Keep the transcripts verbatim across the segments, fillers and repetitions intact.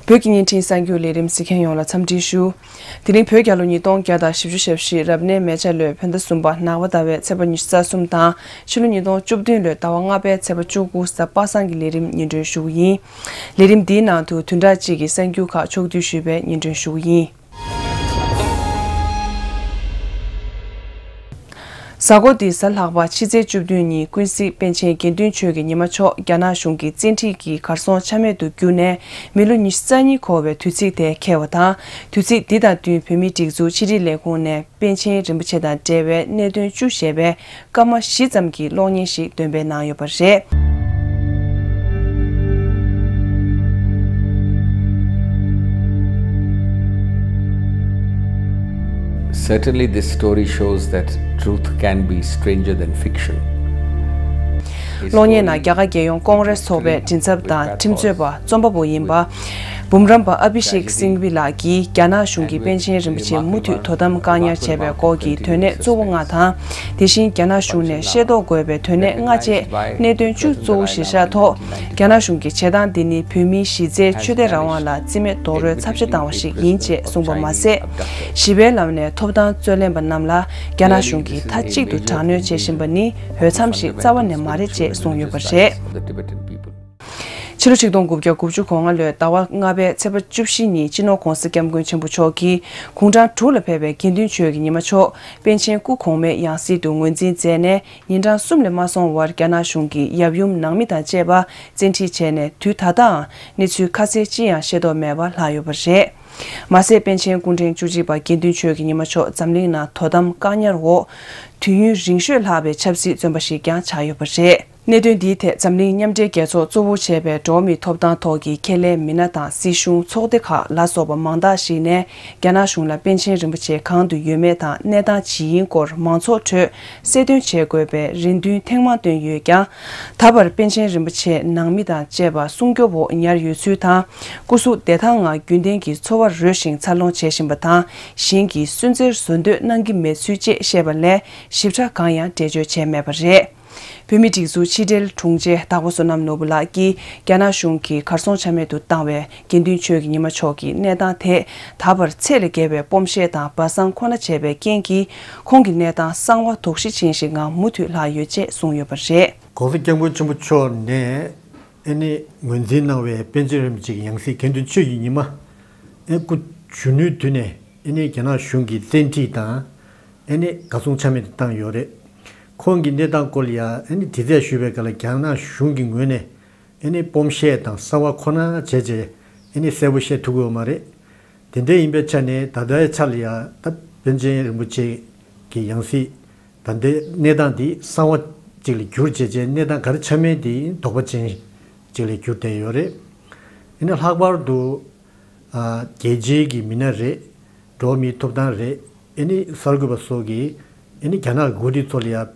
བོད་ཀྱི་བརྙན་འཕྲིན་གསར་འགྱུར་ལས་རིམ་གཟིགས་མཁན་ཡོངས་ལ་འཚམས་འདྲི་ཞུ། དེ་རིང་བོད་རྒྱལ་ལོ་ཉིས་སྟོང་བརྒྱ་དང་བཞི་བཅུ་ཞེ་བཞི་རབ་གནས་མེ་བྱ་ལོའི་བོད་ཟླ་གསུམ་པ་ནག་པ་ཟླ་བའི་ཚེས་པ་ཉི་ཤུ་རྩ་གསུམ་དང་ཕྱི་ལོ་ཉིས་སྟོང་བཅུ་བདུན་ལོའི་ཟླ་བ་ལྔ་པའི་ཚེས་པ་བཅུ་དགུ་གཟའ་པ་སངས་ཀྱི་ལས་རིམ་སྙན་སྒྲོན་ཞུ་གི་ཡིན། ལས་རིམ་འདིའི་ནང་དུ་བདུན་ཕྲག་གཅིག་གི་གསར་འགྱུར་ཁག་ཕྱོགས་བསྡུས་ཞུས་པའི་སྙན་སྒྲོན་ཞུ་གི་ཡིན། གཟའ་འཁོར་འདིའི་གཟའ་ལྷག་པ་ཕྱི་ཚེས་བཅུ་བདུན་ཉིན་ཀུན་གཟིགས་པཎ་ཆེན་དགེ་འདུན་ཆོས་ཀྱི་ཉི་མ་མཆོག་རྒྱ་ནག་གཞུང་གི་བཙན་ཁྲིད་ཀྱིས་གར་སོང་ཆ་མེད་དུ་གྱུར་ནས་མི་ལོ་ཉི་ཤུ་རྩ་གཉིས་འཁོར་བའི་དུས་ཚིགས་དེ་འཁེལ་བ་དང་། དུས་ཚིགས་འདི་དང་བསྟུན་བོད་མིའི་སྒྲིག་འཛུགས་ཕྱི་དྲིལ་ལས་ཁུངས་ནས་པཎ་ཆེན་རིན་པོ་ཆེ་དང་འབྲེལ་བའི་གནད་དོན་བཅུ་ཞེས་པའི་སྐར་མ་བཞི་ཙམ་གྱི་གློག་བརྙན་ཞིག་འདོན་སྤེལ་གནང་ཡོད་པ་རེད། Certainly, this story shows that truth can be stranger than fiction. གློག་བརྙན་ནང་རྒྱ་གར་རྒྱལ་ཡོངས་ཀོང་རེས་ཚོགས་པའི་མགྲིན་ཚབ་དང་ཁྲིམས་རྩོད་པ་རྩོམ་པ་པོ་ཡིན་པ། འབུམ་རམས་པ་ཨ་བྷི་ཤེག་སིང་བྷི་ལགས་ཀྱིས་རྒྱ་ནག་གཞུང་གིས་པཎ་ཆེན་རིན་པོ་ཆེ་མུ་མཐུད་དོ་དམ་བཀག་ཉར་བྱས་པའི་སྐོར་གྱི་དོན་གནད་གཙོ་བོ་ལྔ་དང་། དེ་བཞིན་རྒྱ་ནག་གཞུང་ནས་ཤེས་རྟོགས་དགོས་པའི་དོན་གནད་ལྔ་བཅས་གནད་དོན་བཅུ་གཙོ་བོ་གཞིར་བཞག་ཐོག་རྒྱ་ནག་གཞུང་གིས་བྱེད་སྟངས་འདི་ནི་བོད་མིའི་གཞི་རྩའི་ཆོས་དད་རང་དབང་ལ་བརྩི་མེད་རྡོག་རོལ་ཚབས་ཆེ་བཏང་བ་ཞིག་ཡིན་ཅེས་གསུངས་པ་མ་ཟད། ཞི་བའི་ལམ་ནས་ཐོབ་ཐང་རྩོད་ལེན་པ་རྣམས་ལ་རྒྱ་ནག་གཞུང་གིས་མཐའ་གཅིག་ཏུ་དྲག་གནོན་བྱེད་བཞིན་པ་ནི་འོས་འཚམ་ཞིག་རྩ་བ་ནས་མ་རེད་ཅེས་གསུངས་ཡོད་པ་རེད། ཕྱི་ལོ་ཆིག་སྟོང་དགུ་བརྒྱ་དགུ་བཅུ་གོ་ལྔ་ལོའི་ཟླ་བ་ལྔ་པའི་ཚེས་པ་བཅུ་བཞི་ཉིན་སྤྱི་ནོར་༧གོང་ས་༧སྐྱབས་མགོན་ཆེན་པོ་མཆོག་གིས་དགུང་གྲངས་དྲུག་ལ་ཕེབས་པའི་དགེ་འདུན་ཆོས་ཀྱི་ཉི་མ་མཆོག་པཎ་ཆེན་སྐུ་གོང་མའི་ཡང་སྲིད་དུ་ངོས་འཛིན་མཛད་ནས་ཉིན་གྲངས་གསུམ་ལས་མ་སོང་བར་རྒྱ་ནག་གཞུང་གིས་ཡབ་ཡུམ་ནང་མི་དང་བཅས་པ་བཙན་ཁྲིད་བྱས་ནས་དུས་ད་ལྟའང་གནས་ཚུལ་ཁ་གསལ་ཅི་ཡང་ཤེས་རྟོགས་མེད་པ་ལྷག་ཡོད་པ་རེད། མ་ཟད་པཎ་ཆེན་སྐུ་ཕྲེང་བཅུ་གཅིག་པ་དགེ་འདུན་ཆོས་ཀྱི་ཉི་མ་མཆོག་འཛམ་གླིང་ནང་དོ་དམ་བཀག་ཉར་འོག་དུས་ཡུན་རིང་ཤོས་ལྷག་པའི་ཆབ་སྲིད་བཙོན་པ་ཞིག་ཀྱང་ཆགས་ཡོད་པ་རེད། གནད་དོན་འདིའི་ཐད་འཛམ་གླིང་མཉམ་འབྲེལ་རྒྱལ་ཚོགས་གཙོ་བོ་བྱས་པའི་འགྲོ་བ་མིའི་ཐོབ་ཐང་ཐོག་གི་ཁས་ལེན་མི་སྣ་དང་སྲིད་གཞུང་ཚོགས་སྡེ་ཁག་ལ་སོགས་པ་མང་དག་ཞིག་ནས་རྒྱ་ནག་གཞུང་ལ་པཎ་ཆེན་རིན་པོ་ཆེ་གང་དུ་ཡོད་མེད་དང་གནས་སྟངས་ཇི་ཡིན་སྐོར་མང་ཚོགས་ཁྲོད་གསལ་སྟོན་བྱེད་དགོས་པའི་རེ་འདུན་ཐེངས་མང་བཏོན་ཡོད་ཀྱང་། ད་བར་པཎ་ཆེན་རིན་པོ་ཆེ་ནང་མི་དང་བཅས་པ་སྲུང་སྐྱོབ་འོག་ཉར་ཡོད་ཚུལ་དང་། སྐུ་གཟུགས་བདེ་ཐང་ངང་རྒྱུན་ལྡན་གྱི་འཚོ་བ་རོལ་ཞིང་འཚར་ལོངས་བྱེད་བཞིན་པ་དང་། གཞན་གྱིས་སུན་གཙེར་བཟོ་འདོད་གནང་གི་མེད་ཚུལ་བཅས་བཤད་པ་ལས་ཞིབ་ཕྲ་གང་ཡང་འགྲེལ་བརྗོད་བྱས་མེད་པ་རེད། བོད་མིའི་སྒྲིག་འཛུགས་ཕྱི་དྲིལ་དྲུང་ཆེ་དྭགས་པོ་བསོད་ནམས་ནོར་བུ་ལགས་ཀྱིས་རྒྱ་ནག་གཞུང་གིས་གར་སོང་ཆ་མེད་དུ་བཏང་བའི་དགེ་འདུན་ཆོས་ཀྱི་ཉི་མ་མཆོག་གི་གནས་སྟངས་ཐད་ད་བར་ཚད་ལས་བརྒལ་བའི་སྤོམ་བཤད་དང་སྦ་གསང་ཁོ་ན་བྱས་པའི་རྐྱེན་གྱིས་ཁོང་གི་གནས་སྟངས་གསང་བ་དོགས་གཞི་ཅན་ཞིག་ངང་མུ་མཐུད་ལྷག་ཡོད་ཅེས་གསུངས་ཡོད་པ་རེད། ༸གོང་ས་༸སྐྱབས་མགོན་ཆེན་པོ་མཆོག་ནས་ཨེ་ནི་ངོས་འཛིན་གནང་བའི་པཎ་ཆེན་རིན་པོ་ཆེ་གི་ཡང་སྲིད་དགེ་འདུན་ཆོས་ཀྱི་ཉི་མ་ཨེ་སྐུ་གཞོན་ནུའི་དུས་ནས་ཨེ་ནི་རྒྱ་ནག་གཞུང་གིས་བཙན་ཁྲིད་དང་ཨེ་ནི་གར་སོང་ཆ་མེད་དུ་བཏང་ཡོད་རེད། ཁོང་གི་གནས་སྟངས་སྐོར་ལ་ཡང་ཨེ་ནི་དྲི་རྩད་ཞུས་པའི་སྐབས་ལ་རྒྱ་ནག་གཞུང་གི་ངོས་ནས་ཨེ་ནི་སྤོམ་བཤད་དང་གསང་བ་ཁོ་ན་བྱས་རྗེས་ཨེ་ནི་གསལ་པོ་བཤད་ཐུབ་ཀྱི་ཡོད་མ་རེད། དེ་འདྲ་ཡིན་པའི་ཆ་ནས་ད་ལྟའི་ཆ་ལ་ཡང་ད་པཎ་ཆེན་རིན་པོ་ཆེ་གི་ཡང་སྲིད་ད་ལྟའི་གནས་སྟངས་འདི་གསང་བ་ཅིག་ལ་གྱུར་བྱས་རྗེས་གནས་སྟངས་ག་རེ་ཆགས་མིན་འདི་དོགས་པ་ཅན་ཅིག་ལ་གྱུར་བསྡད་ཡོད་རེད། ཨེ་ནི་ལྷག་པར་དུ་ཨ་རྒྱལ་སྤྱིའི་གི་མི་སྣ་རེད། འགྲོ་བ་མིའི་ཐོབ་ཐང་རེད། ཨེ་ནི་གསར་འགོད་པ་སོགས་ཀྱིས་ཨེ་ནི་རྒྱ་ནག་གི་འགོ་ཁྲིད་ཚོ་ལ་ཡང་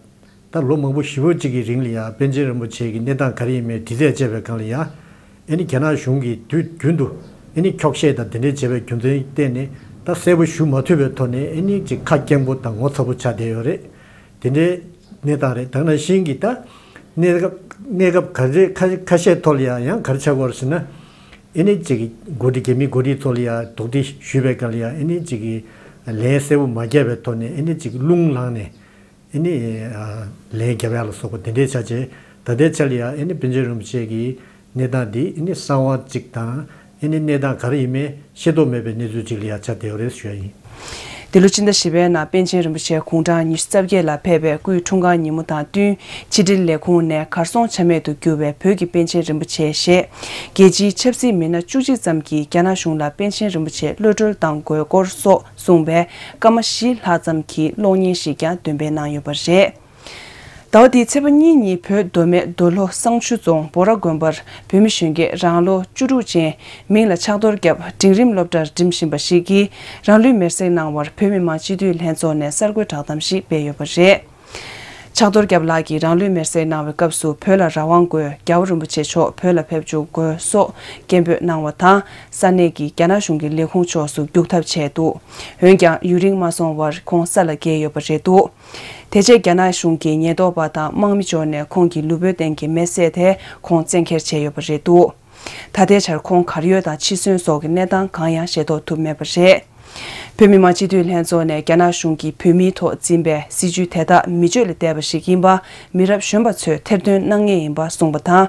ད་ལོ་མང་པོ་ཞེ་པོ་ཅིག་གི་རིང་ལ་ཡང་པཎ་ཆེན་རིན་པོ་ཆེ་གི་གནས་སྟངས་ག་རེ་ཡིན་མིན་དྲི་རྩད་བྱས་པའི་སྒང་ལ་ཡང་ཨེ་ནི་རྒྱ་ནག་གཞུང་གིས་དུས་རྒྱུན་དུ་ཨེ་ནི་འཁྱོག་བཤད་དང་དེ་འདྲ་བྱས་པའི་རྒྱུ་མཚན་བརྟེན་ནས་ད་གསལ་པོ་ཞུ་མ་ཐུབ་པའི་ཐོག་ནས་ཨེ་ནི་ཅིག་ཁ་སྐྱེངས་པོ་དང་ངོ་ཚ་པོ་ཆགས་བསྡད་ཡོད་རེད། དེ་འདྲའི་གནས་སྟངས་རེད། ད་ག་ནང་བཞིན་གྱི་ད་གནས་སྐབས་གནས་སྐབས་ག་རེ་ཁ་ཁ་ཤས་ཐོག་ལ་ཡང་ཡང་ག་རེ་ཆགས་ཀྱི་ཡོད་རེད་ཟེར་ན། ཨེ་ནི་ཅིག་འགོ་ཁྲིད་རྒྱ་མིའི་འགོ་ཁྲིད་ཚོ་ལ་ཡང་དོགས་འདྲི་ཞུས་པའི་སྐབས་ལ་ཡང་ཨེ་ནི་ཅིག་ལན་གསལ་པོ་མ་བརྒྱབ་པའི་ཐོག་ནས་ཨེ་ནི་ཅིག་རླུང་ལངས་ནས་ཨེ་ནི་ལན་བརྒྱབ་ཡག་ལ་སོགས་པ་དེ་འདྲའི་ཆ་བྱས། ད་ལྟའི་ཆ་ལ་ཡང་ཨེ་ནི་པཎ་ཆེན་རིན་པོ་ཆེ་གི་གནས་སྟངས་འདི་ཨེ་ནི་གསང་བ་གཅིག་དང་ཨེ་ནི་གནས་སྟངས་ག་རེ་ཡིན་མིན་ཤེས་རྟོགས་མེད་པའི་གནས་ཚུལ་ཅིག་ལ་ཡང་ཆགས་བསྡད་ཡོད་རེད་ཞུ་ཡ་ཡིན། འདི་ལོ་ཕྱི་ཟླ་བཞི་པའི་ནང་པཎ་ཆེན་རིན་པོ་ཆེ་དགུང་གྲངས་ཉི་ཤུ་རྩ་བརྒྱད་ལ་ཕེབས་པའི་སྐུའི་འཁྲུངས་སྐར་ཉིན་མོ་དང་བསྟུན་ཕྱི་དྲིལ་ལས་ཁུངས་ནས་གར་སོང་ཆ་མེད་དུ་གྱུར་བའི་བོད་ཀྱི་པཎ་ཆེན་རིན་པོ་ཆེ་ཞེས་རྒྱལ་སྤྱིའི་ཆབ་སྲིད་མི་སྣ་བཅུ་གཅིག་ཙམ་གྱིས་རྒྱ་ནག་གཞུང་ལ་པཎ་ཆེན་རིན་པོ་ཆེ་གློད་གྲོལ་བཏང་དགོས་སྐོར་སོགས་གསུངས་པའི་སྐར་མ་བཞི་ལྷག་ཙམ་གྱི་གློག་བརྙན་ཞིག་ཀྱང་འདོན་སྤེལ་གནང་ཡོད་པ་རེད། ཟླ་བ་འདིའི་ཚེས་པ་གཉིས་ཉིན་བོད་མདོ་སྨད་མདོ་ལྷོ་བསང་ཆུ་རྫོང་འབོ་ར་དགོན་པར་བོད་མི་གཞོན་སྐྱེས་རང་ལོ་བཅུ་དྲུག་ཅན་མིང་ལ་ཕྱག་རྡོར་སྐྱབས་འབྲིང་རིམ་སློབ་གྲྭར་འགྲིམ་བཞིན་པ་ཞིག་གིས་རང་ལུས་མེར་སྲེག་གནང་བར་བོད་མི་མང་སྤྱི་འཐུས་ལྷན་ཚོགས་ནས་གསར་འགོད་བསྒྲགས་གཏམ་ཞིག་སྤེལ་ཡོད་པ་རེད། ཕྱག་རྡོར་སྐྱབས་ལགས་ཀྱིས་རང་ལུས་མེར་སྲེག་གནང་བའི་སྐབས་སུ་བོད་ལ་རང་དབང་དགོས། རྒྱལ་བ་རིན་པོ་ཆེ་མཆོག་བོད་ལ་ཕེབས་འབྱོར་དགོས་སོགས་སྐད་འབོད་གནང་བ་དང་། ས་གནས་ཀྱི་རྒྱ་ནག་གཞུང་གི་ལས་ཁུངས་ཕྱོགས་སུ་རྒྱུག་ཐབས་བྱས་འདུག་འོན་ཀྱང་ཡུན་རིང་མ་སོང་བར་ཁོང་ས་ལ་འགྱེལ་ཡོད་པ་རེད་འདུག་དེ་རྗེས་རྒྱ་ནག་གཞུང་གི་ཉེན་རྟོག་པ་དང་དམག་མི་འབྱོར་ནས་ཁོང་གི་ལུས་པོའི་སྟེང་གི་མེ་བསད་དེ་ཁོང་བཙན་འཁྱེར་བྱས་ཡོད་པ་རེད་འདུག་ད་ལྟའི་ཆར་ཁོང་གར་ཡོད་དང་འཆི་གསོན་སོགས་ཀྱི་གནས་སྟངས་གང་ཡང་ཤེས་རྟོགས་ཐུབ་མེད་པ་རེད། བོད་མི་མང་སྤྱི་འཐུས་ལྷན་ཚོགས་ནས་རྒྱ་ནག་གཞུང་གིས་བོད་མིའི་ཐོག་འཛིན་པའི་སྲིད་བྱུས་དེ་དག་མི་སྤྱོད་ལ་བསྡད་པ་ཞིག་ཡིན་པ། མི་རབས་གཞོན་པ་ཚོས་ཐེར་འདོན་གནང་ངེས་ཡིན་པ་གསུངས་པ་དང་།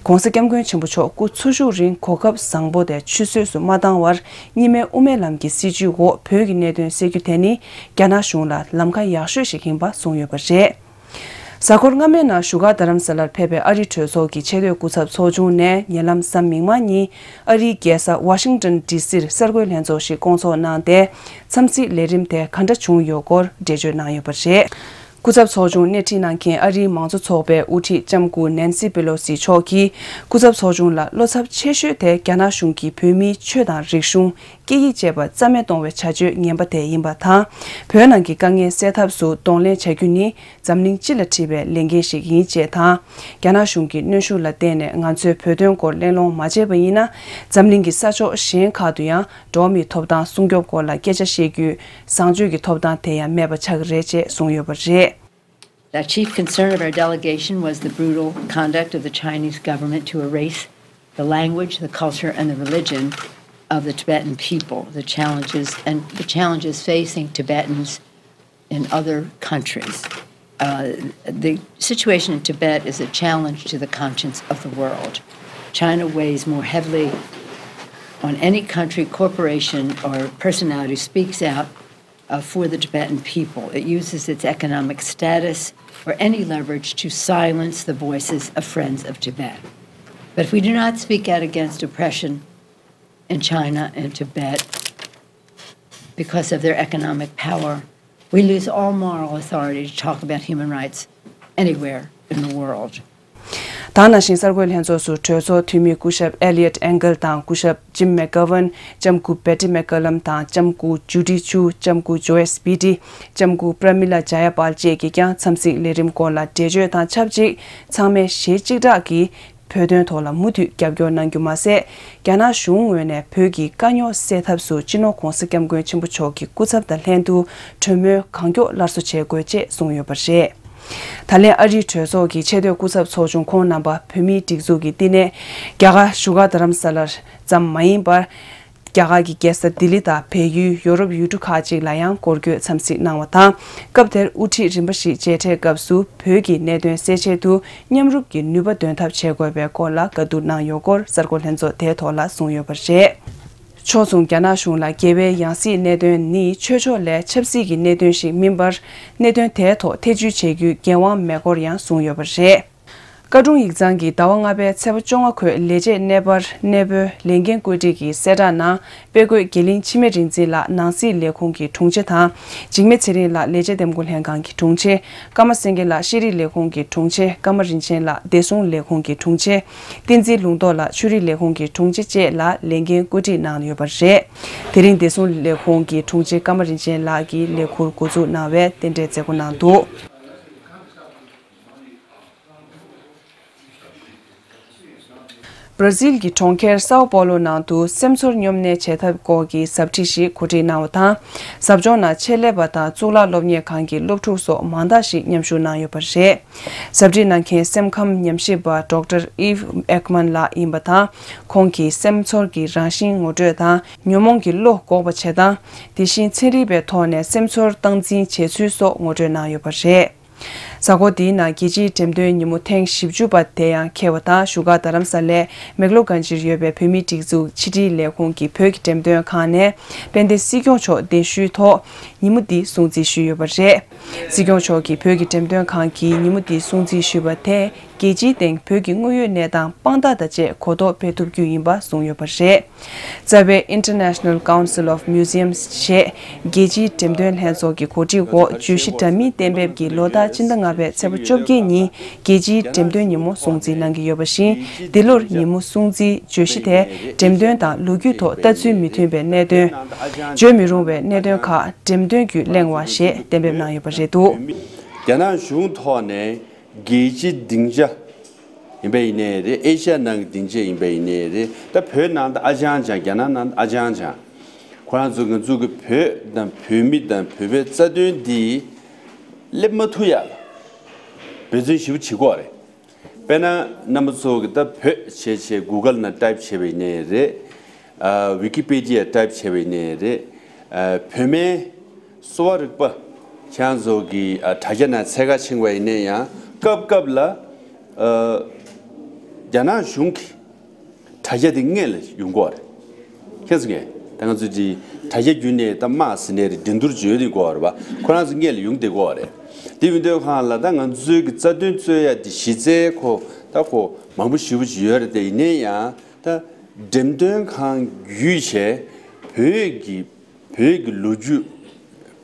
ྋགོང་ས་ྋསྐྱབས་མགོན་ཆེན་པོ་མཆོག་སྐུ་འཚོ་བཞུགས་རིང་གོ་སྐབས་བཟང་པོ་དེ་ཆུད་ཟོས་སུ་མ་བཏང་བར། གཉིས་སྨན་དབུ་མའི་ལམ་གྱི་སྲིད་བྱུས་འོག་བོད་ཀྱི་གནད་དོན་སེལ་རྒྱུ་དེ་ནི་རྒྱ་ནག་གཞུང་ལ་ལམ་ཁ་ཡག་ཤོས་ཤིག་ཡིན་པ་གསུངས་ཡོད་པ་རེད། གཟའ་འཁོར་སྔ་མའི་ནང་བཞུགས་སྒར་རྡ་རམ་ས་ལར་ཕེབས་པའི་ཨ་རིའི་གྲོས་ཚོགས་ཀྱི་ཆེས་མཐོའི་སྐུ་ཚབ་ཚོགས་ཆུང་ནས་ཉེ་ལམ་གཟའ་མིག་དམར་ཉིན་ཨ་རིའི་རྒྱལ་ས་ཝ་ཤིང་ཏོན་ཌི་སིར་གསར་འགོད་ལྷན་ཚོགས་ཤིག་བསྐོང་ཚོགས་གནང་སྟེ། འཚམས་གཟིགས་ལས་རིམ་དེ་ག་འདྲ་བྱུང་ཡོད་སྐོར་འགྲེལ་བརྗོད་གནང་ཡོད་པ་རེད། སྐུ་ཚབ་ཚོགས་ཆུང་སྣེ་ཁྲིད་གནང་མཁན་ཨ་རིའི་མང་གཙོ་ཚོགས་པའི་དབུ་ཁྲིད་ལྕམ་སྐུ་ནན་སི་པེ་ལོ་སི་མཆོག་གིས། སྐུ་ཚབ་ཚོགས་ཆུང་ལ་བློ་འཚབ་ཆེ་ཤོས་དེ་རྒྱ་ནག་གཞུང་གིས་བོད་མིའི་ཆོས་དང་རིག་གཞུང་། སྐད་ཡིག་བཅས་པ་རྩ་མེད་གཏོང་བའི་བྱ་སྤྱོད་ངན་པ་དེ་ཡིན་པ་དང་། བོད་ནང་གི་དཀའ་ངལ་སེལ་ཐབས་སུ་གདོང་ལེན་བྱ་རྒྱུ་ནི་འཛམ་གླིང་སྤྱི་ལ་འཁྲི་བའི་ལས་འགན་ཞིག་ཡིན་ཅེས་དང་། རྒྱ་ནག་གཞུང་གི་གནོན་ཤུགས་ལ་བརྟེན་ནས་ང་ཚོས་བོད་དོན་སྐོར་གླེང་སློང་མ་བྱས་པ་ཡིན་ན། འཛམ་གླིང་གི་ས་ཕྱོགས་གཞན་ཁག་ཏུ་ཡང་འགྲོ་བ་མིའི་ཐོབ་ཐང་སྲུང་སྐྱོབ་སྐོར་ལ་སྐད་ཆ་བཤད་རྒྱུའི་བཟང་སྤྱོད་ཀྱི་ཐོབ་ཐང་དེ་ཡང་མེད་པ་ཆགས་ཀྱི་རེད་ཅེས་གསུངས་ཡོད་པ་རེད། The chief concern of our delegation was the brutal conduct of the Chinese government to erase the language, the culture, and the religion of the Tibetan people, the challenges and the challenges facing Tibetans in other countries. Uh, the situation in Tibet is a challenge to the conscience of the world. China weighs more heavily on any country, corporation, or personality who speaks out uh, for the Tibetan people. It uses its economic status or any leverage to silence the voices of Friends of Tibet. But if we do not speak out against oppression in China and Tibet because of their economic power, we lose all moral authority to talk about human rights anywhere in the world. ད་ནང་བཞིན་གསར་འགོད་ལྷན་ཚོགས་སུ་གྲོས་ཚོགས་འཐུས་མི་སྐུ་ཞབས་ཨེ་ལི་ཡོད་ཨེང་གལ་དང་སྐུ་ཞབས་ཇིམ་མེག་གྷ་ཝན། ལྕམ་སྐུ་བེ་ཏི་མེག་ཀ་ལམ་དང་ལྕམ་སྐུ་ཇུ་ཌི་ཆུ། ལྕམ་སྐུ་ཇོ་ཨེས་སྤི་ཏི། ལྕམ་སྐུ་པྲ་མི་ལ་ཇ་ཡ་པཱལ་བཅས་ཀྱིས་ཀྱང་འཚམས་གཟིགས་ལས་རིམ་སྐོར་ལ་འགྲེལ་བརྗོད་དང་ཆབས་ཅིག་ཚང་མས་ཞེ་གཅིག་གྲགས་ཀྱིས་བོད་དོན་ཐོག་ལ་མུ་མཐུད་རྒྱབ་སྐྱོར་གནང་རྒྱུ་མ་ཟད། རྒྱ་ནག་གཞུང་ངོས་ནས་བོད་ཀྱི་དཀའ་རྙོག་སེལ་ཐབས་སུ་སྤྱི་ནོར་ྋགོང་ས་ྋསྐྱབས་མགོན་ཆེན་པོ་མཆོག་གི་སྐུ་ཚབ་དང་ལྷན་དུ་གྲོས་མོལ་གང་མགྱོགས་སླར་གསོ་བྱེད་དགོས་ཅེས་གསུངས་ཡོད་པ་རེད། ད་ལན་ཨ་རིའི་གྲོས་ཚོགས་ཀྱི་ཆེས་མཐོའི་སྐུ་ཚབ་ཚོགས་ཆུང་ཁོང་རྣམ་པ་བོད་མིའི་སྒྲིག་འཛུགས་ཀྱི་བསྟི་གནས་རྒྱ་གར་བཞུགས་སྒར་རྡ་རམ་ས་ལར་ཙམ་མ་ཡིན་པར། རྒྱ་གར་གྱི་རྒྱལ་ས་ལྡི་ལི་དང་བལ་ཡུལ་ཡོ་རོབ་ཡུལ་གྲུ་ཁག་ཅིག་ལ་ཡང་སྐོར་སྐྱོད་འཚམས་གཟིགས་གནང་བ་དང་། སྐབས་དེར་དབུ་ཁྲིད་རིམ་པ་ཞིག་མཇལ་འཕྲད་སྐབས་སུ་བོད་ཀྱི་གནད་དོན་སེལ་ཆེད་དུ་མཉམ་རུབ་ཀྱི་ནུས་པ་འདོན་ཐབས་བྱེད་དགོས་པའི་སྐོར་ལ་བཀའ་བསྡུར་གནང་ཡོད་སྐོར་གསར་འགོད་ལྷན་ཚོགས་དེའི་ཐོག་ལ་གསུངས་ཡོད་པ་རེད། ཕྱོགས་མཚུངས་རྒྱ་ནག་གཞུང་ལ་རྒྱལ་བའི་ཡང་སྲིད་གནད་དོན་ནི་ཆོས་ཕྱོགས་ལས་ཆབ་སྲིད་ཀྱི་གནད་དོན་ཞིག་མིན་པར། གནད་དོན་དེའི་ཐོག་ཐེ་བྱུས་བྱེད་རྒྱུའི་འགན་དབང་མེད་སྐོར་ཡང་གསུངས་ཡོད་པ་རེད། བཀའ་དྲུང་ཡིག་ཚང་གིས་ཟླ་བ་ལྔ་པའི་ཚེས་པ་བཅོ་ལྔ་འཁོད་ལས་བྱེད་གནས་སྤར་གནས་སྤོའི་ལས་འགན་བཀོད་སྒྲིག་གི་གསལ་བསྒྲགས་ནང་། དཔེ་བཀོད་དགེ་ལེགས་འཆི་མེད་རིག་འཛིན་ལགས་ནང་སྲིད་ལས་ཁུངས་ཀྱི་དྲུང་ཆེ་དང་། འཇིགས་མེད་ཚེ་རིང་ལགས་ལས་བྱེད་འདེམས་བསྐོ་ལྷན་ཁང་གི་དྲུང་ཆེ། ཀརྨ་སེང་གེ་ལགས་ཤེས་རིག་ལས་ཁུངས་ཀྱི་དྲུང་ཆེ། ཀརྨ་རིན་ཆེན་ལགས་བདེ་སྲུང་ལས་ཁུངས་ཀྱི་དྲུང་ཆེ། བསྟན་འཛིན་ལུང་རྟོགས་ལགས་ཆོས་རིག་ལས་ཁུངས་ཀྱི་དྲུང་ཆེ་བཅས་ལ་ལས་འགན་བཀོད་སྒྲིག་གནང་ཡོད་པ་རེད། དེ་རིང་བདེ་སྲུང་ལས་ཁུངས་ཀྱི་དྲུང་ཆེ་ཀརྨ་རིན་ཆེན་ལགས་ཀྱིས་ལས་འཁུར་འགོ་འཛུགས་གནང་བའི་རྟེན་འབྲེལ་མཛད་སྒོ་གནང་འདུག། བར་ཛིལ་གྱི་གྲོང་ཁྱེར་སའོ་པོ་ལོ་ནང་དུ་སེམས་ཚོར་སྙོམས་གནས་བྱེད་ཐབས་སྐོར་གྱི་ཟབ་ཁྲིད་ཞིག་གོ་སྒྲིག་གནང་བ་དང་། ཟབ་སྦྱོང་ནང་ཆེད་ལས་པ་དང་གཙུག་ལག་སློབ་གཉེར་ཁང་གི་སློབ་ཕྲུག་སོགས་མང་དག་ཞིག་མཉམ་ཞུགས་གནང་ཡོད་པ་རེད། ཟབ་ཁྲིད་གནང་མཁན་སེམས་ཁམས་ཉམས་ཞིབ་པ་ཌོག་ཊར་ཨིབ་ཨེག་མན་ལགས་ཡིན་པ་དང་། ཁོང་གིས་སེམས་ཚོར་གྱི་རང་བཞིན་ངོ་སྤྲོད་དང་། ཉོན་མོངས་ཀྱི་བློ་འགོག་པ་བྱེད་སྟངས། དེ་བཞིན་ཚན་རིག་པའི་ཐོག་ནས་སེམས་ཚོར་སྟངས་འཛིན་བྱེད་ཚུལ་སོགས་ངོ་སྤྲོད་གནང་ཡོད་པ་རེད། གཟའ་འཁོར་འདིའི་ནང་རྒྱལ་སྤྱིའི་འགྲེམས་སྟོན་ཉིན་མོ་ཐེངས་བཞི་བཅུ་པ་དེ་ཡང་འཁེལ་བ་དང་། བཞུགས་སྒར་རྡ་རམ་ས་ལའི་མེག་ལོ་གྷན་ཇིར་ཡོད་པའི་བོད་མིའི་སྒྲིག་འཛུགས་ཕྱི་དྲིལ་ལས་ཁུངས་ཀྱི་བོད་ཀྱི་འགྲེམས་སྟོན་ཁང་ནས་དཔལ་ལྡན་སྲིད་སྐྱོང་མཆོག་གདན་ཞུའི་ཐོག་ཉིན་མོ་འདི་སྲུང་བརྩི་ཞུས་ཡོད་པ་རེད། སྲིད་སྐྱོང་མཆོག་གིས་བོད་ཀྱི་འགྲེམས་སྟོན་ཁང་གིས་ཉིན་མོ་འདི་སྲུང་བརྩི་ཞུས་པ་དེས་རྒྱལ་སྤྱིའི་སྟེང་བོད་ཀྱི་དངོས་ཡོད་གནས་སྟངས་དཔང་རྟགས་དང་བཅས་གོ་རྟོགས་སྤེལ་ཐུབ་རྒྱུ་ཡིན་པ་གསུངས་ཡོད་པ་རེད། རྩ་བའི་International Council of Museums ཞེས་རྒྱལ་སྤྱིའི་འགྲེམས་སྟོན་ལྷན་ཚོགས་ཀྱི་གོ་སྒྲིག་འོག་བརྗོད་གཞི་འདྲ་མིན་གཏན་འབེབས་ཀྱིས་ལོ་ལྟར་སྤྱི་ཟླ་ལྔ་པའི་ཚེས་པ་བཅོ་བརྒྱད་ཉིན་རྒྱལ་སྤྱིའི་འགྲེམས་སྟོན་ཉིན་མོ་སྲུང་བརྩི་གནང་གི་ཡོད་པ་བཞིན། འདི་ལོར་ཉིན་མོ་སྲུང་བརྩིའི་བརྗོད་གཞི་དེ་འགྲེམས་སྟོན་དང་ལོ་རྒྱུས་ཐོག་ལྟ་ཚུལ་མི་མཐུན་པའི་གནད་དོན། བརྗོད་མི་རུང་བའི་གནད་དོན་ཁག་འགྲེམས་སྟོན་བརྒྱུད་གླེང་བ་ཞེས་གཏན་འབེབས་གནང་ཡོད་པ་རེད་འདུག། རྒྱ་ནག་གཞུང་ཐོག་ནས་རྒྱལ་སྤྱིའི་སྡིངས་ཆ་ཡིན་པ་ཡིན་ནའི་རེད། ཨེ་ཤ་ཡ་ནང་གི་སྡིངས་ཆ་ཡིན་པ་ཡིན་ནའི་རེད། ད་བོད་ནང་དུ་ཨ་ཅང་ཅང་། རྒྱ་ནག་ནང་དུ་ཨ་ཅང་ཅང་། ཁོ་རང་ཚོ་ང་ཚོ་གི་བོད་དང་བོད་མི་དང་བོད་པའི་རྩ་དོན་འདི་སླེབས་མ་ཐུབ་ཡ་ལ་འབད་བརྩོན་ཞེ་པོ་བྱེད་ཀྱི་ཡོད་རེད། དཔེར་ན་རྣམ་པ་ཚོ་གི་ད་བོད་བྱས་བྱས་གུ་གལ་ནང་ཊའིབ་བྱས་པ་ཡིན་ནའི་རེད། ཨ་ཝི་ཀི་པི་ཌི་ཡ་ཊའིབ་བྱས་པ་ཡིན་ནའི་རེད། ཨ་བོད་སྨན་གསོ་བ་རིག་པ་ཁྱེད་རང་ཚོ་གི་ཨ་དྲ་རྒྱ་ནང་འཚོལ་ག་ཕྱིན་པ་ཡིན་ནའི་ཡང་སྐབས་སྐབས་ལ་ཨ་རྒྱ་ནག་གཞུང་གི་དྲ་རྒྱ་དེ་སྔོན་ལ་ཡོང་གི་ཡོད་རེད། ཁྱེད་ཚོ་ངས་ད་ང་ཚོ་དེ་དྲ་རྒྱ་བརྒྱུད་ནས་ད་དམག་ཟིན་ནས་རེད། འགྲན་བསྡུར་བརྗོད་དེ་གོ་རེད་པ། ཁོ་རང་ཚོ་སྔོན་ལ་ཡོང་བསྡད་གོ་རེད། དེ་ཡིན་དུས་ཁང་ལ་ད་ང་ཚོའི་གི་རྩ་དོན་རྩོད་ཡ་དེ་གཞི་རྩའི་ཁོ་ད་ཁོ་མང་པོ་ཞེ་པོ་ཅིག་ཡོད་རེད། དེ་ཡིན་ནའི་ཡང་ད་འགྲེམས་སྟོན་ཁང་བརྒྱུད་བྱས་བོད་ཀྱི་བོད་ཀྱི་ལོ་རྒྱུས།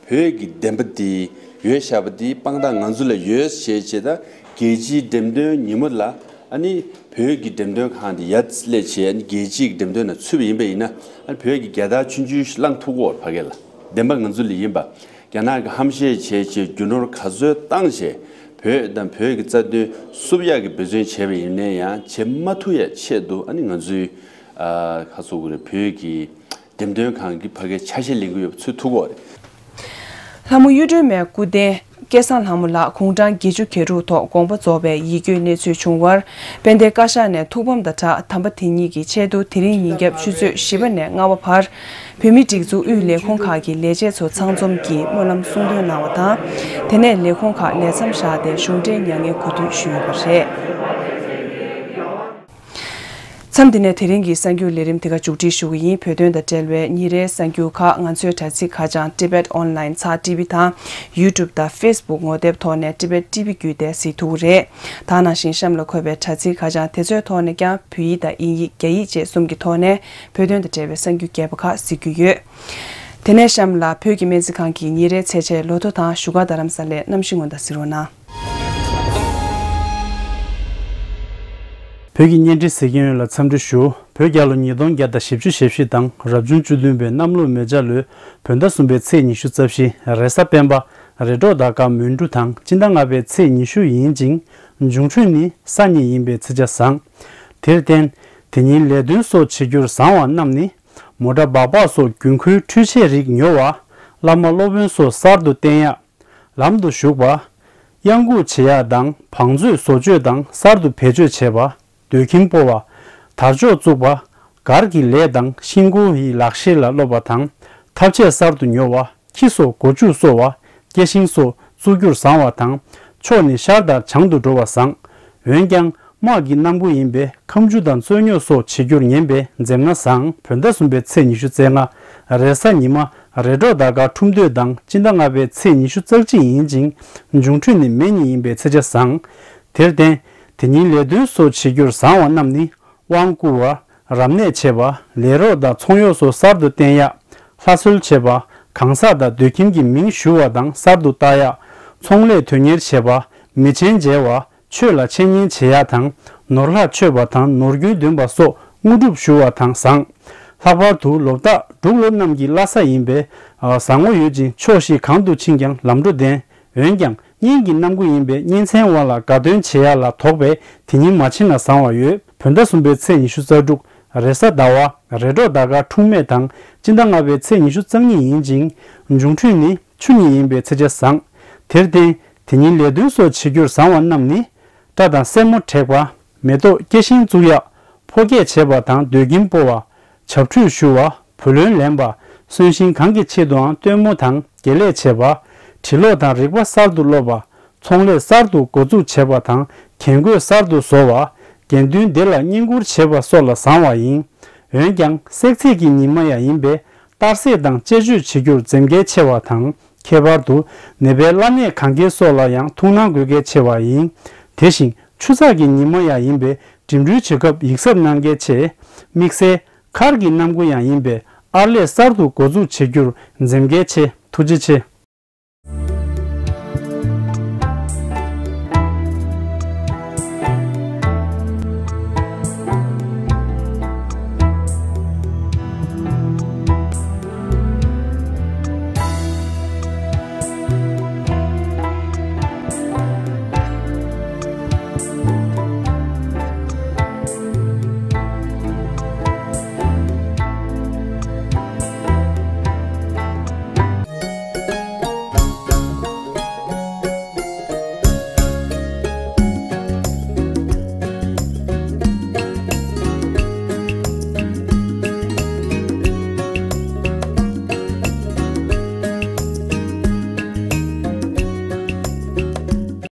བོད་ཀྱི་བདེན་པ་འདི་ཡོད་བཞག་པ་འདི་དཔང་རྟགས་ང་ཚོ་ལ་ཡོད་ཞེས་བྱས། ད་རྒྱལ་སྤྱིའི་འགྲེམས་སྟོན་ཉིན་མོ་ལ་ཨ་ནི་བོད་ཀྱི་འགྲེམས་སྟོན་ཁང་འདི་ཡར་སླེབས་བྱས། ཨ་ནི་རྒྱལ་སྤྱིའི་འགྲེམས་སྟོན་ནང་ཚུད་པ་ཡིན་པ་ཡིན་ན། ཨ་ནི་བོད་ཀྱི་རྒྱལ་དར་ཆུང་ཆུང་ཞིག་བསླངས་ཐུབ་ཀྱི་ཡོད་རེད། ཕ་གི་ལ་བདེན་པ་ང་ཚོ་ལ་ཡིན་པ། རྒྱ་ནག་གིས་ཧམ་བཤད་བྱས་བྱས་རྒྱུ་ནོར་ག་ཚོད་བཏང་བྱས་བོད་དང་བོད་ཀྱི་རྩ་དོན་བསུབ་ཡག་གི་འབད་བརྩོན་བྱས་པ་ཡིན་ན་ཡང་བྱེད་མ་ཐུབ་ཡ་ཆེད་དུ། ཨ་ནི་ང་ཚོའི་ཨ་ག་ཚོད་དགོས་རེད། བོད་ཀྱི་འགྲེམས་སྟོན་ཁང་གི་ཕ་གིའི་ཆ་ཤས་ལེན་གྱི་ཡོད་པ་ཚོད་ཐུབ་ཀྱི་ཡོད་རེད། ལྷ་མོ་གཡུ་སྒྲོན་མའི་སྐུ་རྟེན་སྐལ་བཟང་ལྷ་མོ་ལགས་དགུང་གྲངས་བརྒྱད་ཅུ་གྱ་དྲུག་ཐོག་དགོངས་པ་རྫོགས་པའི་ཡིད་སྐྱོའི་གནས་ཚུལ་བྱུང་བར། དཔལ་ལྡན་བཀའ་ཤག་ནས་ཐུགས་ཕམ་དང་སྦྲགས་དམ་པ་དེ་ཉིད་ཀྱི་ཆེད་དུ་དེ་རིང་ཉིན་རྒྱབ་ཆུ་ཚོད་བཞི་པ་ནས་ལྔ་པ་བར། བོད་མིའི་སྒྲིག་འཛུགས་དབུས་ལས་ཁུངས་ཁག་གི་ལས་བྱེད་ཚོ་ཚང་འཛོམས་ཀྱིས་སྨོན་ལམ་གསུང་འདོན་གནང་བ་དང་། དེ་ནས་ལས་ཁུངས་ཁག་ལས་མཚམས་བཞག་སྟེ་གཞུང་འབྲེལ་མྱ་ངན་གུས་འདུད་ཞུས་ཡོད་པ་རེད། མཚམས་འདི་ནས་དེ་རིང་གི་གསར་འགྱུར་ལས་རིམ་དེ་ག་མཇུག་སྒྲིལ་ཞུ་གི་ཡིན། བོད་དོན་དང་འབྲེལ་བའི་ཉིན་རེའི་གསར་འགྱུར་ཁག་ང་ཚོའི་དྲ་ཚིགས་ཁ་བྱང་Tibet Online ཚགས་ཊི་བི་དང་YouTube དང་Facebook ངོ་དེབ་ཐོག་ནས་Tibet T V བརྒྱུད་དེ་གཟིགས་ཐུབ་ཀྱི་རེད། ད་ནང་བཞིན་གཤམ་ལ་འཁོད་པའི་དྲ་ཚིགས་ཁ་བྱང་དེ་ཚོའི་ཐོག་ནས་ཀྱང་བོད་ཡིག་དང་དབྱིན་ཡིག་རྒྱ་ཡིག་བཅས་གསུམ་གྱི་ཐོག་ནས་བོད་དོན་དང་འབྲེལ་བའི་གསར་འགྱུར་རྒྱས་པ་ཁག་གཟིགས་རྒྱུ་ཡོད། དེ་ནས་གཤམ་ལ་བོད་ཀྱི་སྨན་རྩིས་ཁང་གི་ཉིན་རེའི་ཚེས་ཆའི་ལོ་ཐོ་དང་བཞུགས་སྒར་རྡ་རམ་ས་ལའི་གནམ་གཤིས་སྔོན་བརྡ་གཟིགས་རོགས་གནང་། བོད་ཀྱི་བརྙན་འཕྲིན་གཟིགས་མཁན་ཡོངས་ལ་འཚམས་འདྲི་ཞུ། བོད་རྒྱལ་ལོ་ཉིས་སྟོང་བརྒྱ་དང་བཞི་བཅུ་ཞེ་བཞི་དང་རབ་བྱུང་བཅུ་བདུན་པའི་གནམ་ལོ་མེ་བྱ་ལོའི་བོད་ཟླ་གསུམ་པའི་ཚེས་ཉི་ཤུ་རྩ་བཞི། རེས་གཟའ་སྤེན་པ། རེས་གྲོགས་ཟླ་སྐར་མོན་གྲུ་དང་སྤྱི་ཟླ་ལྔ་པའི་ཚེས་ཉི་ཤུ་ཡིན་ཅིང་། འབྱུང་འཕྲོད་ནི་ས་གཉིས་ཡིན་པའི་ཚེས་ཆ་བཟང་། དེར་བརྟེན། དེ་ཉིན་ལས་དོན་སོགས་བྱེད་རྒྱུར་བཟང་བ་རྣམས་ནི། མོ་ཊ་སྦག་སྦག་སོགས་རྒྱུན་མཁོའི་འཕྲུལ་ཆས་རིགས་ཉོ་བ། བླ་མ་སློབ་དཔོན་སོགས་གསར་དུ་བསྟེན་ཡག། ལམ་དུ་ཞུགས་པ། གཡང་འགུགས་བྱེད་ཡག་དང་བང་མཛོད་བཟོ་བཅོས་དང་གསར་དུ་བེད་སྤྱོད་བྱེད་པ། སྡོད་ཁྱིམ་སྤོ་བ། དར་ལྕོག་བཙུགས་པ། སྒར་གྱི་ལས་དང་ཤིང་སྒོ་ཡི་ལག་ཤེས་ལ་སློབ་པ་དང་། ཐབ་ཆས་གསར་དུ་ཉོ་བ། ཁྱི་སོགས་སྒོ་ཕྱུགས་གསོ་བ། སྐྱེ་ཤིང་སོགས་བཙུགས་རྒྱུར་བཟང་བ་དང་། ཕྱོགས་ནི་ཤར་དང་བྱང་དུ་འགྲོ་བ་བཟང་། འོན་ཀྱང་། དམག་གི་གནམ་སྒོ་ཡིན་པས་ཁ་མཆུ་དང་རྩོད་རྙོག་སོགས་བྱེད་རྒྱུར་ངན་པས་འཛེམ་ན་བཟང་། བོད་ཟླ་གསུམ་པའི་ཚེས་ཉི་ཤུ་རྩ་ལྔ། རེས་གཟའ་ཉི་མ། རེས་གྲོགས་ཟླ་སྐར་འཁྲུངས་སྟོད་དང་སྤྱི་ཟླ་ལྔ་པའི་ཚེས་ཉི་ཤུ་རྩ་གཅིག་ཡིན་ཅིང་། འབྱུང་འཕྲོད་ནི་མེ་གཉིས་ཡིན་པའི་ཚེས་ཆ་བཟང་། དེར་བརྟེན། དེ་ཉིན་ལས་དོན་སོགས་བྱེད་རྒྱུར་བཟང་བ་རྣམས་ནི། དབང་བསྐུར་བ། རབ་གནས་བྱེད་པ། ལས་རོགས་དང་ཚོང་གཡོག་སོགས་གསར་དུ་བསྟེན་ཡག། ལྷ་གསོལ་བྱེད་པ། གང་ཟག་དང་སྡོད་ཁྱིམ་གྱི་མིང་ཞུ་བ་དང་གསར་དུ་བལྟ་ཡག། ཚོང་ལས་དོན་གཉེར་བྱེད་པ། མི་ཆེན་མཇལ་བ། ཆོས་ལ་འཆད་ཉན་བྱེད་ཡག་དང་། ནོར་ལྷག་མཆོད་པ་དང་ནོར་རྒྱུན་འདོན་པ་སོགས་དངོས་གྲུབ་ཞུ་བ་དང་བཟང་། ལྷག་པར་དུ་ལོ་རྟགས་འབྲུག་ལོ་རྣམས་ཀྱི་བླ་གཟའ་ཡིན་པས། བཟང་ངོ་ཡོད་ཅིང་ཕྱོགས་བཞི་གང་དུ་ཕྱིན་ཀྱང་ལམ་འགྲོ་ལྡན། འོན་ཀྱང་། གཉེན་གྱི་གནམ་སྒོ་ཡིན་པས་གཉེན་ཚན་དབར་ལ་དགའ་སྟོན་བྱེད་ཡག་ལ་དོགས་པས་དེ་ཉིན་མ་ཕྱིན་ན་བཟང་བ་ཡོད། བོད་ཟླ་གསུམ་པའི་ཚེས་ཉི་ཤུ་རྩ་དྲུག། རེས་གཟའ་ཟླ་བ། རེས་གྲོགས་ཟླ་སྐར་འཁྲུངས་མེད་དང་སྤྱི་ཟླ་ལྔ་པའི་ཚེས་ཉི་ཤུ་རྩ་གཉིས་ཡིན་ཅིང་། འབྱུང་འཕྲོད་ནི་ཆུ་གཉིས་ཡིན་པའི་ཚེས་ཆ་བཟང་། དེར་བརྟེན། དེ་ཉིན་ལས་དོན་སོགས་བྱེད་རྒྱུར་བཟང་བ་རྣམས་ནི། སྐྲ་དང་སེན་མོ་བྲེག་པ། མེ་ཏོག་སྐྱེ་ཤིང་བཙུགས་ཡག། ཕོ་སྐྱེས་བྱེད་པ་དང་སྡོད་ཁྱིམ་སྤོ་བ། བྱབས་ཁྲུས་ཞུ་བ། བུ་ལོན་ལེན་པ། གསོན་གཤིན་གང་གི་ཆེད་དུའང་སྟོན་མོ་དང་དགེ་ལེགས་བྱེད་པ། འབྲི་ཀློག་དང་རིག་པ་གསར་དུ་སློབ་པ། ཚོང་ལས་གསར་དུ་འགོ་འཛུགས་བྱེད་པ་དང་རྒྱན་གོས་གསར་དུ་བཟོ་བ། དགེ་འདུན་སྡེ་ལ་བསྙེན་བཀུར་བྱེད་པ་སོགས་ལ་བཟང་བ་ཡིན། འོན་ཀྱང་བསྲེག་ཚེས་ཀྱི་ཉི་མ་ཡང་ཡིན་པས་གཏར་སྲེག་དང་དཔྱད་བརྗོད་བྱེད་རྒྱུར་འཛེམ་དཀའི་ཆེ་བ་དང་། ཁྱད་པར་དུ་ནད་པའི་བླ་གནས་གང་དགེ་སོགས་ལ་ཡང་ཐུགས་སྣང་དགོས་གལ་ཆེ་བ་ཡིན། དེ་བཞིན་ཆུ་ཚགས་ཀྱི་ཉི་མ་ཡང་ཡིན་པས་འགྲིམ་འགྲུལ་བྱེད་སྐབས་ཡིད་གཟབ་གནང་གལ་ཆེ། དམིགས་བསལ་མཁར་གྱི་གནམ་སྒོ་ཡང་ཡིན་པས་ཨར་ལས་གསར་དུ་འགོ་འཛུགས་བྱེད་རྒྱུར་འཛེམ་གལ་ཆེ། ཐུགས་རྗེ་ཆེ།